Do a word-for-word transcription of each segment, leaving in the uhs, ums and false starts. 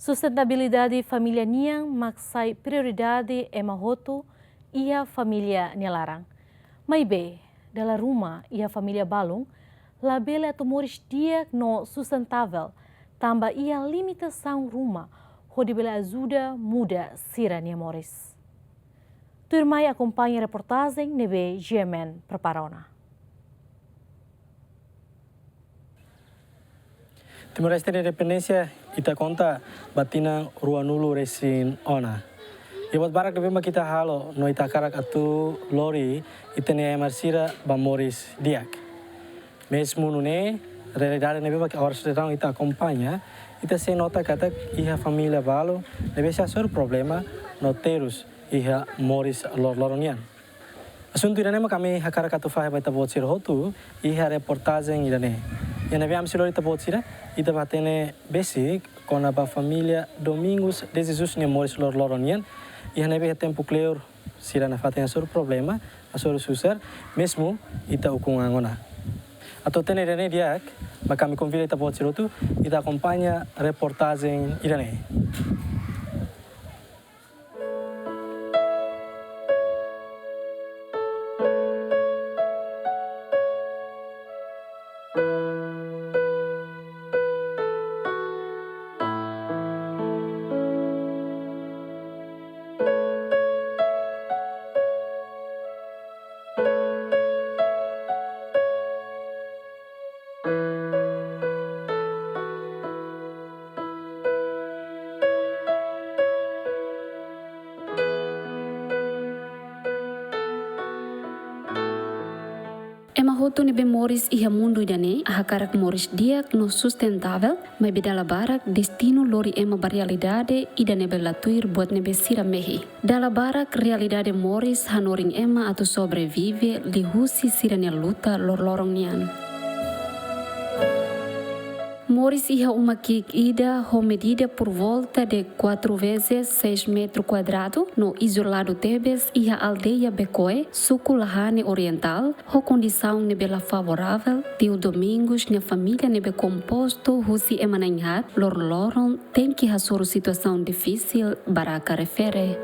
Sustentabilidade família nian mak sai prioridade ema hotu iha família nia laran. Maibé, dala ruma iha família balun, labele atu moris di'ak no sustentável, tanba iha limitasaun ruma hodi bele ajuda muda sira-nia moris. Tuirmai akompaña reportajen ne'ebé G M N prepara ona. Timor-Leste nia independénsia ita konta ba tinan ruanulu resin ona. Iha buat barak ne'ebé mak ita halo no ita hakarak atu lori ita-nia ema sira ba moris di'ak. Mezmu nune'e, realidade ne'ebé mak oras daudaun ita akompaña, ita sei nota katak iha família balu ne'ebé sei hasoru problema no terus iha moris loroloron nian. Asuntu ida-ne'e mak ami hakarak atu fahe ba ita-boot sira hotu iha reportajen ida-ne'e. Iha ne'ebé ami sei lori ita-boot sira, ita bá hatene besik kona-ba família Domingos de Jesus nia moris loroloron nian. Iha ne'ebé iha tempu kleur sira nafatin hasoru problema, hasoru susar, mezmu ita ukun an ona. Atu hatene ida-ne'e di'ak, mak ami konvida ita-boot sira hotu, ita akompaña reportajen ida-ne'e. Ema hotu ne'ebé moris iha mundu ida-ne'e hakarak moris di'ak no sustentável, maibé dala barak destinu lori ema ba realidade ida ne'ebé la tuir buat ne'ebé sira mehi. Dala barak realidade moris hanorin ema atu sobrevive liuhusi sira-nia luta loroloron nian. Moris iha uma ki'ik ida ho medida por volta de quatro vezes seis metro kuadradu no izoladu tebes iha aldeia Bekoe, suku Lahane Orientál, ho kondisaun ne'ebé la favoravel, tiu Domingos nia família ne'ebé kompostu husi ema na'in-haat, loroloron tenke hasoru situasaun difisil baraka refere.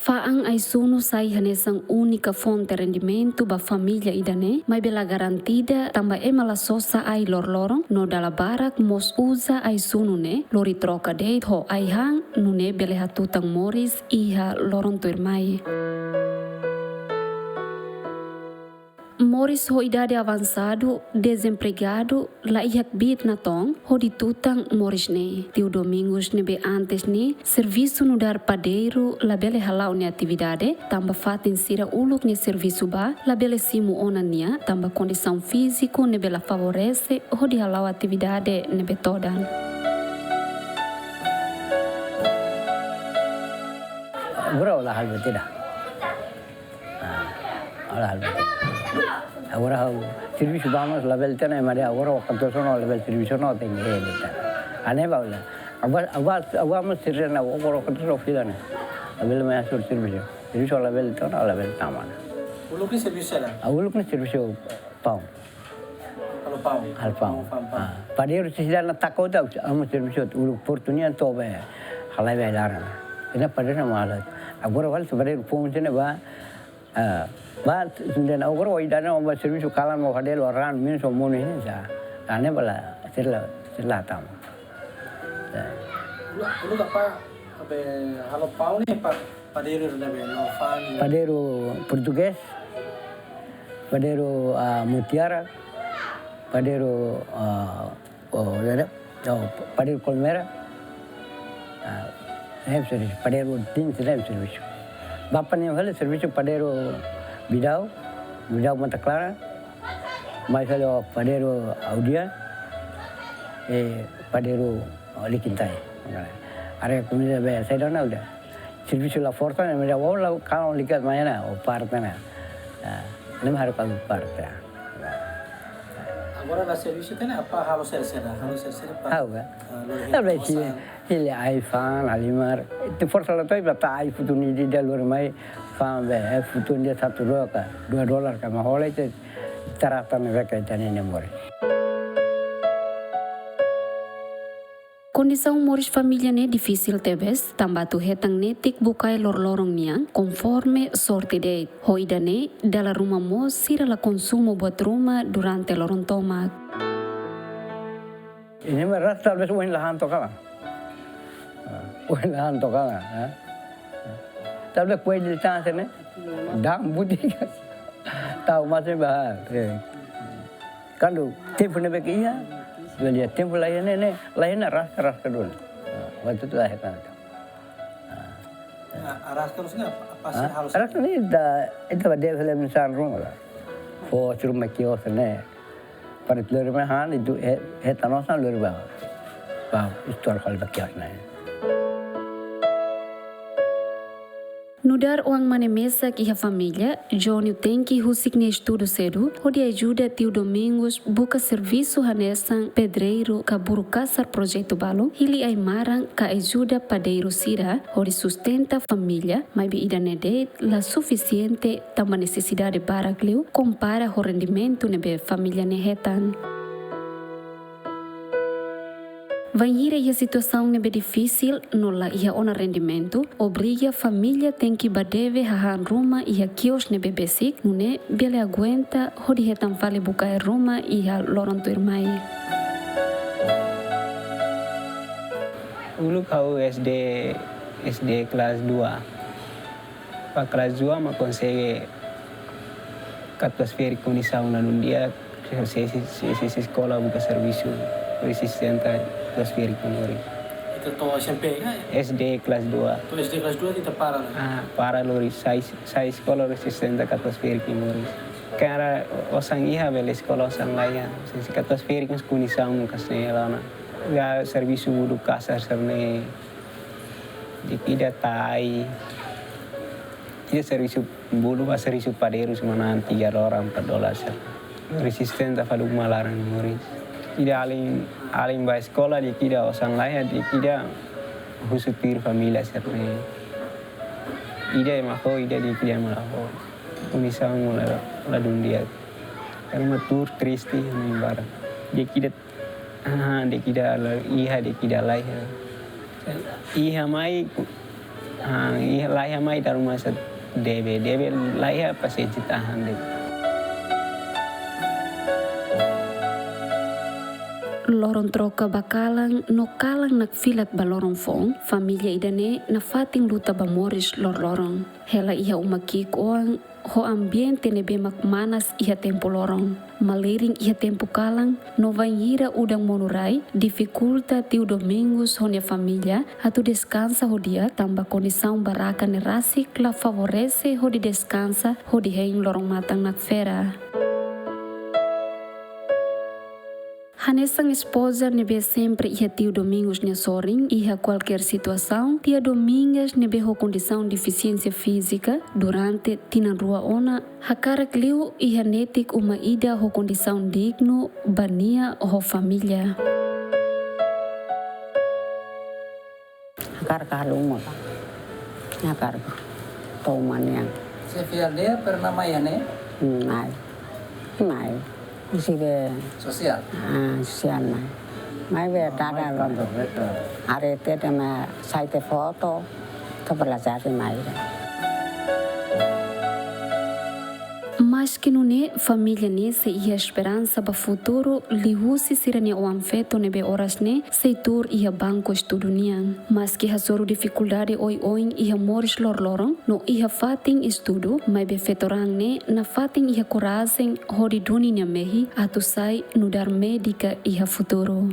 Fa'an ai-sunu sai hanesan únika fonte rendimentu ba família ida-ne'e, maibé la garantida tanba ema la sosa ai loroloron no dala barak mós uza ai-sunu ne'e lori troka de'it ho ai-han, nune'e bele hatutan moris iha loron tuirmai. Moris ho idade avansadu, dezempregadu, la iha kbiit natoon, hodi tutan moris ne'e. Tiu Domingos ne'ebé antes ne'e servisu nu'udar padeiru labele hala'o nia atividade, tanba fatin sira uluk nia servisu ba labele simu ona nia, tanba kondisaun fíziku ne'ebé la favorese hodi hala'o atividade ne'ebé todan. Agora ha'u la halo buat ida. Ah, ha'u la halo buat ida. Agora ha'u servisu ba mós labele tiha ona, ema dehan agora waktu sona labele servisu ona, tenke ele tiha. Ha'u ne'e ba ha'u la. Agora, agora, agora mós sira-ne'e agora waktu sona fila ne'e. Labele mai hasoru servisu. Servisu labele tiha ona, labele tama ona. Uluk ne'e servisu saida? Ah, uluk ne'e servisu paun. Halo paun. Halo paun. Paun, paun, paun. Ah, padeiru sira-ne'e taka hotu, ami servisu uluk portu nian to'o be halai be laran. Ida padeiru mós halo. Agora ha'u sei padeiru foun sira-ne'e ba, ah, ba, sira-ne'e agora ha'u ida-ne'e ba servisu kalan ba hadelo ran min so monu ini sa. Ha'u ne'e ba la, sira la, sira la tama. Ya. Uluk, uluk apá, apá halo paun ne'e pa, padeiru ne'ebé no fa'an? Padeiru portugés, padeiru, ah, mutiara, padeiru, ah, oh, ya, ya, oh, padeiru kolmera, ah, ne'e servisu, padeiru tin, ne'e servisu. Bapa ne'e halo servisu padeiru Bidau, Bidau Mata Clara, mais halo padeiru Audia, eh, padeiru, oh, Likintai. Are komida be saida ona udah. Servisu la forsa, ne'e mira, oh, la kalan likat mai ona, oh, parte ona. Ah, ne'e harus kalu parte. Agora la servisu kan apá halo sira-sira, halo sira-sira pa. Ha'u ka? Ah, lo Ha'u ke la hili, hili ai-fa'an, halimar. Ita forsa la to'o, ba ta ai futun ida-idak lori mai, fa'an be, eh, futun ida satu dua ka, dua dolar ka, mak hola ita, ita rata ne'e bele ita-nia moris. Kondisaun moris família ne'e difisil tebes, tanba atu hetan netik bukae loroloron nian, konforme sorte de'it. Ho ida-ne'e, dala ruma mós sira la konsumu buat ruma durante loron tomak. Ini merah talvez ohin la han to'o kalan. Ah, ohin la han to'o kalan, ah. Talvez kue di tanah sini, dam buti. Tahu masih bahas. Eh. Kuandu tempu ne'ebé ke iha, bele iha tempu la iha ne'e, ne'e, la iha ne'e araska, araska duni. Ah, waktu itu la iha tanah. Ah. Ya, araska maksudnya apa sih? Ah, harus araska ne'e ita, ita ba deve le misan ruma la. Fó ruma kios ne'e. Para lori mai han, itu he, hetan osan lori ba. Ba, istor kali ba kios ne'e. Nu'udar oan mane mesak iha família, Jónio tenke husik nia estudu sedu, hodi ajuda tiu Domingos buka servisu hanesan pedreiru ka buru kasar projetu balu, hili ai-maran ka ajuda padeiru sira, hodi sustenta família, maibé ida-ne'e de'it la sufisiente tanba nesesidade barak liu, kompara ho rendimentu ne'ebé família ne'e hetan. Bainhira iha situasaun ne'ebé difisil no la iha ona rendimentu, obriga família tenke ba deve hahán ruma iha kios ne'ebé besik, nune'e bele aguenta hodi hetan fali bukae ruma iha loron tuirmai. Uluk ha'u S D, S D kelas dua. Ba kelas dua mak konsege katuas ferik kondisaun ladún di'ak, sei, sei, sei, sei eskola buka servisu, hodi sustenta katuas ferik moris. Ita to'o S M P ka? S D kelas dua. To'o S D kelas dua ita para la? Ah, para lori sai, sai eskola hodi sustenta katuas ferik moris. Karik osan iha bele eskola, osan la iha. Sei, sei katuas ferik mas kondisaun kas ne lana. Ya servisu bulu kasar serne. Di'ak ida tai. Ida servisu bulu ba servisu padeiru semana tiga dolar, empat dolar sa. Hodi sustenta fali uma laran moris. Ida alin, alin ba eskola di'ak ida osan la iha, di'ak ida husu tuir família serne. Ida ema fó, ida di'ak ida ema la fó. Kondisaun la, ladún di'ak. Karena tuur triste ami barak. Di'ak ida Ah, di'ak ida la iha, di'ak ida la iha. Iha mai, ah, iha la iha mai dala ruma sa debe, debe la iha pasiénsia tahan de'it. Loron troka ba kalan, no kalan nakfilak ba loron foun, família ida-ne'e nafatin luta ba moris loroloron. Hela iha uma ki'ik-oan, ho ambiente ne'ebé mak manas iha tempu loron. Malirin iha tempu kalan, no bainhira udan monu rai, difikulta tiu Domingos ho nia família atu deskansa ho di'ak, tanba kondisaun barraka ne'e rasik la favorese hodi deskansa hodi hein loron-matan nakfera. Hanesan espoza ne'ebé sempre iha tiu Domingos nia sorin iha kualkér situasaun, tia Domingas ne'ebé ho kondisaun defisiénsia fízika durante tinan rua ona, hakarak liu iha netik uma ida ho kondisaun dignu ba nia ho família. Hakarak halo uma ka. Hakarak to'o uma nian. Sofia, nia pernah mai iha ne'e? Hmm, mai. Mai. Husi be. Sosiál? Ah, sosiál mai. Mai be dada. Mai tanto beta. Haree tiha ema sai tiha foto. To'o belajar mai. Maski nune'e, família ne'e sei iha esperansa ba futuru liuhusi sira-nia oan-feto ne'ebé oras ne'e sei tuur iha banku estudu nian. Maski hasoru difikuldade oioin iha moris loroloron no iha fatin estudu, maibé feto-raan ne'e nafatin iha korajen hodi duni nia mehi atu sai nu'udar médika iha futuru.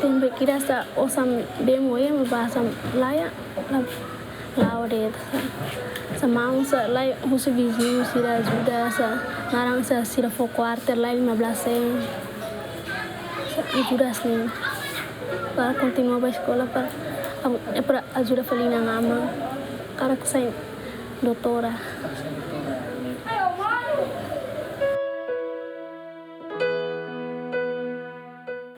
Tempu ida sa osan bee moe mak basa laiha, la, la'o de'it sa. Sa maun sa lai husu viziñu sira ajuda sa, naran sa sira fó kuarta lai lima belas sen. Sa ajuda sin. Para kontinua ba eskola para, para ajuda fali inan-aman. Hakarak sai doutora.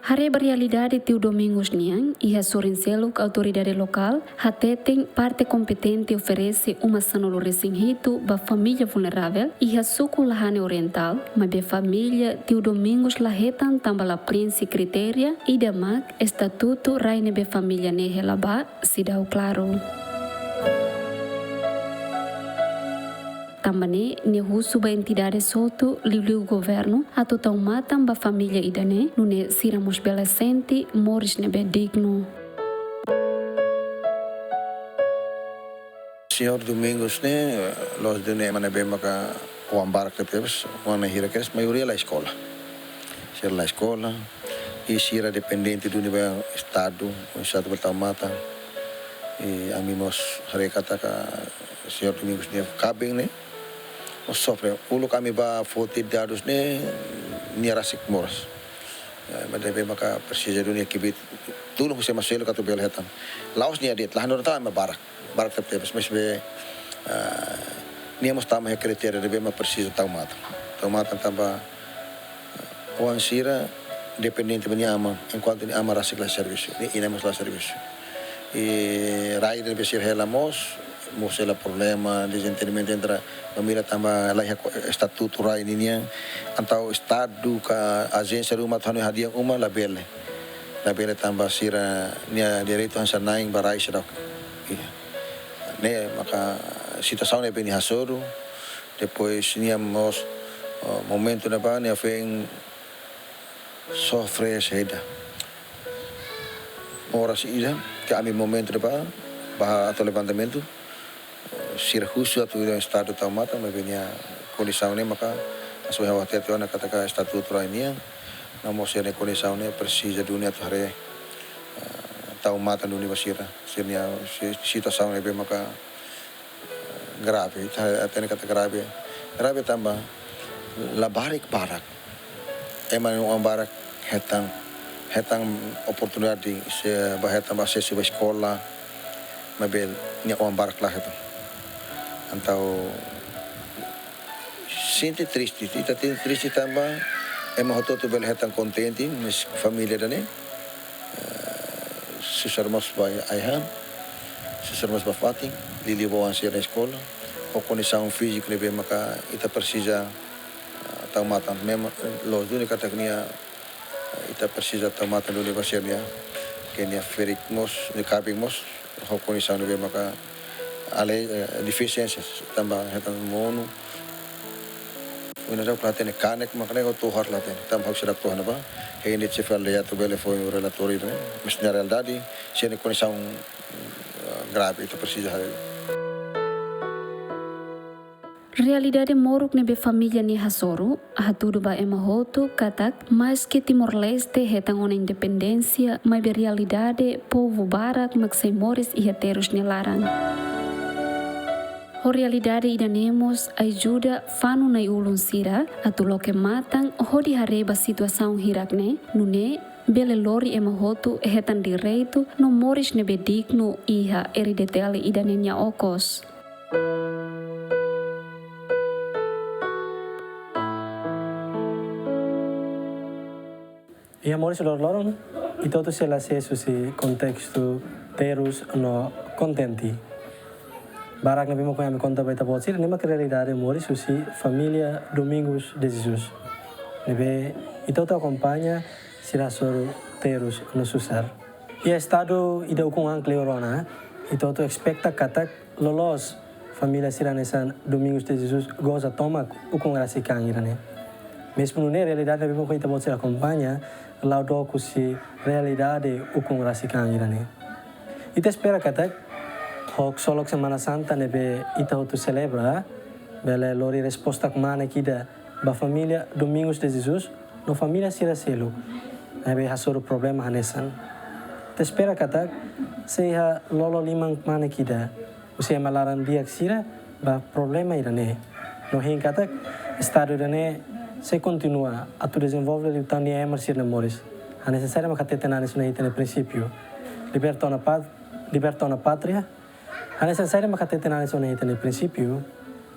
Haree ba realidade Tiu Domingos nian, iha sorin seluk autoridade lokál hateten parte kompetente oferese uma sanulu-resin-hitu ba família vulneravel iha suku Lahane Orientál, maibé família Tiu Domingos la hetan tanba la prienxe kritéria ida mak estatutu rai ne'ebé família ne'e hela ba seidauk klaru. Tanba ne'e, nia husu ba entidade hotu, liuliu governu, atu tau matan ba família ida-ne'e, nune'e sira mós bele sente moris ne'ebé dignu. Señór Domingos ne'e, loos duni ema ne'ebé maka oan barak tebes, oan na'in hira kedas, maioria la eskola. Sira la eskola, i sira dependente duni ba Estadu, Estadu bele tau matan. I ami mós haree katak señór Domingos nia kaben ne'e mós sofre. Uluk ami bá foti dadus ne'e, nia rasik moras. Eh, maibé maka presiza duni kbiit, tulun husi ema seluk atu bele hetan. La'ós nia de'it, la hanorin tan ema barak. Barak tebetebes, maibé, ah, nia mós tama iha kritéria ne'ebé mak presiza tau matan. Tau matan tanba, ah, oan sira dependente ba nia aman, enkuantu nia aman rasik la servisu, nia inan mós la servisu. I rai ne'ebé sira hela mós, mós hela problema, dezentendimentu entre família tanba la iha ko-, estatutu rai ninian, entaun Estadu ka ajénsia ruma atu hanoin hadi'a uma labele. Labele tanba sira-nia direitu hanesan na'in ba rai seidauk iha. Ne'e maka situasaun ne'ebé nia hasoru, depois nia mós, eh, momentu ne'ebá nia foin sofre saida. Moras ida, ke ami momentu ne'ebá, bá halo levantamentu, sira husu atu iha Estadu tau matan, maibé nia kondisaun ne'e maka, hanesan ha'u hatete ona katak estatutu rai nian, no mós sira-nia kondisaun ne'e presiza duni atu haree, eh, tau matan duni ba sira, sira-nia si-, situasaun ne'ebé maka, eh, grave, ita hatene katak grave, grave tanba labarik barak. Ema nia oan barak hetan, hetan oportunidade se ba hetan ba asesu ba eskola, maibé nia oan barak la hetan. Entaun sente triste, ita sente triste tanba ema hotu-hotu bele hetan kontente, mas família ida-ne'e, eh, susar mós ba ai-han, susar mós ba fatin, liuliu ba oan sira eskola, ho kondisaun fíziku ne'ebé maka ita presiza ah, tau matan. Memang, eh, loos duni katak nia, eh, ita presiza tau matan duni ba sira-nia, ke nia ferik mós, nia kaben mós, ho kondisaun ne'ebé maka ale, eh, defisiénsia, tanba hetan monu. Oinsá ha'u la hatene kanek, maka ne'e ha'u tohar la hatene. Tanba ha'u seidauk tohar ne'ebá, hein de'it xefe aldeia atu bele fó relatóriu ne'e. Mas na realidade, sira-nia kondisaun, eh, grave, ita presiza haree. Realidade moruk ne'ebé família ne'e hasoru, hatudu ba ema hotu katak, maske Timor-Leste hetan ona independénsia, maibé realidade povu barak mak sei moris iha terus nia laran. Ho realidade ida-ne'e mós ajuda fanu na'i-ulun sira atu loke matan hodi haree ba situasaun hirak ne'e, nune'e bele lori ema hotu hetan direitu no moris ne'ebé dignu iha R D T L ida-ne'e nia okos. Iha moris loroloron, ita hotu sei la asesu husi kontestu terus no kontente. Barak ne'ebé mak ohin ami konta ba ita-boot sira, ne'e mak realidade moris husi família Domingos de Jesus. Ne'ebé ita hotu akompaña sira hasoru terus no susar. Iha estadu ida ukun an kleur ona, ita hotu espeta katak loloos família sira hanesan Domingos de Jesus goza tomak ukun rasik an ida-ne'e. Mezmu nune'e realidade ne'ebé mak ohin ita-boot sira akompaña, la'o dook husi realidade ukun rasik an ida-ne'e. Ita espera katak, ho ksolok Semana Santa ne'ebé ita hotu selebra, bele lori resposta kmanek ida ba família Domingos de Jesus, no família sira seluk ne'ebé hasoru problema hanesan. Ita espera katak sei iha lolo liman kmanek ida husi ema laran-di'ak sira ba problema ida-ne'e. No hein katak estadu ida-ne'e sei kontinua atu dezenvolve liután nia emar sira-nia moris. Hanesan saida mak hateten Nanis ona iha ita-nia prinsípiu. Liberta ona pát-, liberta ona pátria. Hanesan saida mak hateten Nanis ona iha ita-nia prinsípiu,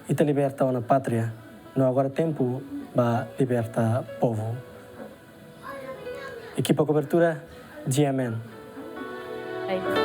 ita liberta ona pátria, no agora tempu ba liberta povu. Ekipa kobertura, G M N.